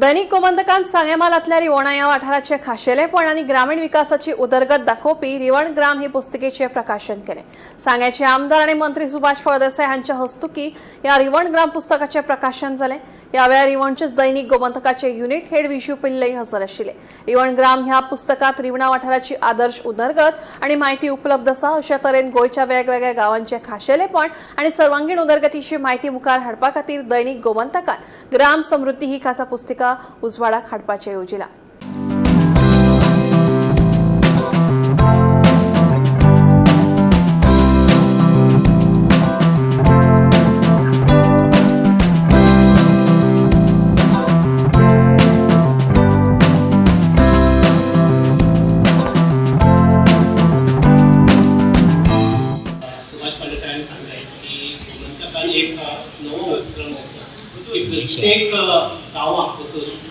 दैनिक गोमंतकान सांगें म्हालांतल्या रिवणा ह्या वाठाराचें खाशेलेपण आनी ग्रामीण विकासाची उदरगत दाखोवपी रिवण ग्राम ही पुस्तिकेचें प्रकाशन केलें. सांग्याचे आमदार आनी मंत्री सुभाष फळदेसाय हांच्या हस्तुकी ह्या रिवण ग्राम पुस्तकाचें प्रकाशन जालें. ह्या वेळार रिवणचेच दैनिक गोमंतकाचे युनिट हेड विशू पिल्लई हजर आशिल्ले. रिवण ग्राम ह्या पुस्तकांत रिवणा वाठाराची आदर्श उदरगत आनी म्हायती उपलब्ध आसा. अशा तरेन गोंयच्या वेगवेगळ्या गांवांचें खाशेलेपण आनी सर्वांगीण उदरगतीची म्हायती मुखार हाडपा खातीर दैनिक गोमंतकान ग्राम समृद्धी ही खासा पुस्तिका उजवाडाक हाडपाचें येवजिलां. सुभाष फळदेसायांनी सांगलें की गोमंतकान एक नवो उपक्रम होता की प्रत्येक गांवाक वचून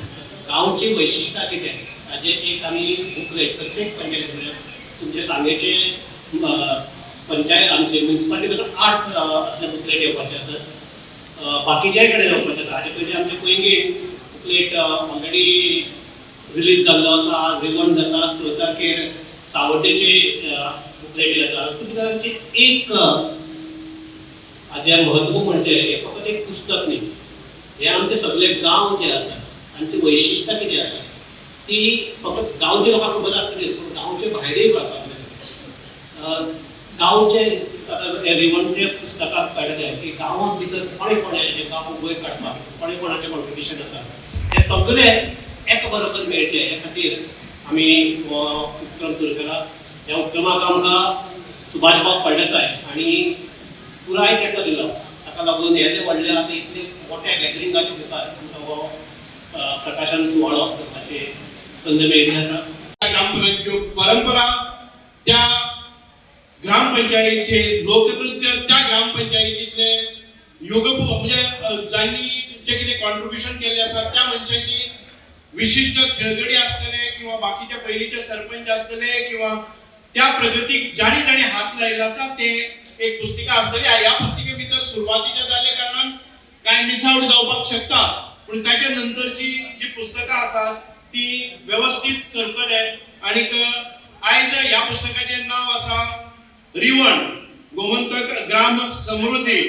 गांवची वैशिश्टां कितें ताजेर एक आमी बुकलेट प्रत्येक पंचायत, म्हणल्यार तुमचे सांगेचे पंचायत, आमचे म्युनिसिपालिटी भितर 8 असले बुकलेट येवपाचे आसात, बाकीच्याय कडेन येवपाचे आसा. हाजे पयलीं आमचे पैंगीण बुकलेट ऑलरेडी रिलीज जाल्लो आसा. आज रिवण जाता, 6 तारखेर सावड्डेचे बुकलेट येता. भितर आमची एक हाजें म्हत्व म्हणजे हें फकत एक पुस्तक न्ही, हे आमचे सगळे गांव जे आसात तांची वैशिश्टां कितें आसा ती फकत गांवच्या लोकांक खबर आसतली, पूण गांवचे भायरूय कळपाक जाय. गांवचे आतां रिवणचे पुस्तकाक कळटलें की गांवांत भितर कोणे कोणे जे गांव वयर काडपाक कोणे कोणाचें कॉन्ट्रिब्युशन आसा, हें सगळें एका बरोबर मेळचें हे खातीर आमी हो उपक्रम सुरू केला. ह्या उपक्रमाक आमकां सुभाष बाब फळदेसाय हांणी पुराय तेंको दिलो. ताका लागून हें व्हडलें आतां इतले मोठ्या गॅदरिंगाच्या मुखार आमकां हो प्रकाशन सुवाळो करपाची संद मेळिल्ली आसा. ग्रामपंचायतीच्यो परंपरा, त्या ग्रामपंचायतीचे लोकनृत्य, त्या ग्रामपंचायतीतले योग, म्हणजे जांणी जे कितें कॉन्ट्रिब्युशन केल्लें आसा त्या मनशाची विशिश्ट खेळगडी आसतले किंवा बाकीचे पयलींचे सरपंच आसतले किंवा त्या प्रगतीक जाणी जाणी हात लायिल्लो आसा ते एक पुस्तिका आसतली. ह्या पुस्तिके भितर सुरवातीच्या जाल्ल्या कारणान कांय मिस आवट जावपाक शकता, पूण ताच्या नंतरची जी पुस्तकां आसात ती वेवस्थीत करतले. आणीक आयज ह्या पुस्तकाचें नांव आसा रिवण गोमंतक ग्राम समृद्धी.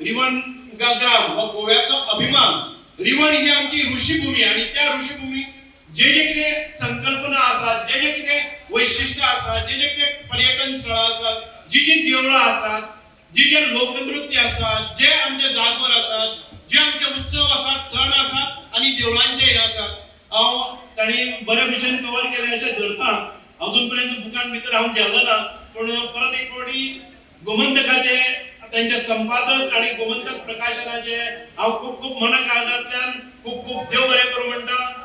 रिवण ग्राम हो गोव्याचो अभिमान. रिवण ही आमची ऋषीभूमी आणि त्या ऋषीभूमीक जे जे कितें संकल्पना आसात, जे जे कितें वैशिश्ट आसात, जे जे कितें पर्यटन स्थळां आसात, जी जी देवळां आसात, जी जे लोकनृत्य आसात, जे आमचे जागोर आसात, जे आमचे उत्सव आसात, सण आसात आणि देवळांचे हे आसात, हांव तांणी बऱ्या भशेन कवर केले अशें धरता. अजून पर्यंत बुकान भितर हांव गेलो ना, पूण परत एक फावटी गोमंतकाचे त्यांचे संपादक आणि गोमंतक प्रकाशनाचे हांव खूब खूब मना काळजांतल्यान खूब खूब देव बरें करूं म्हणटा.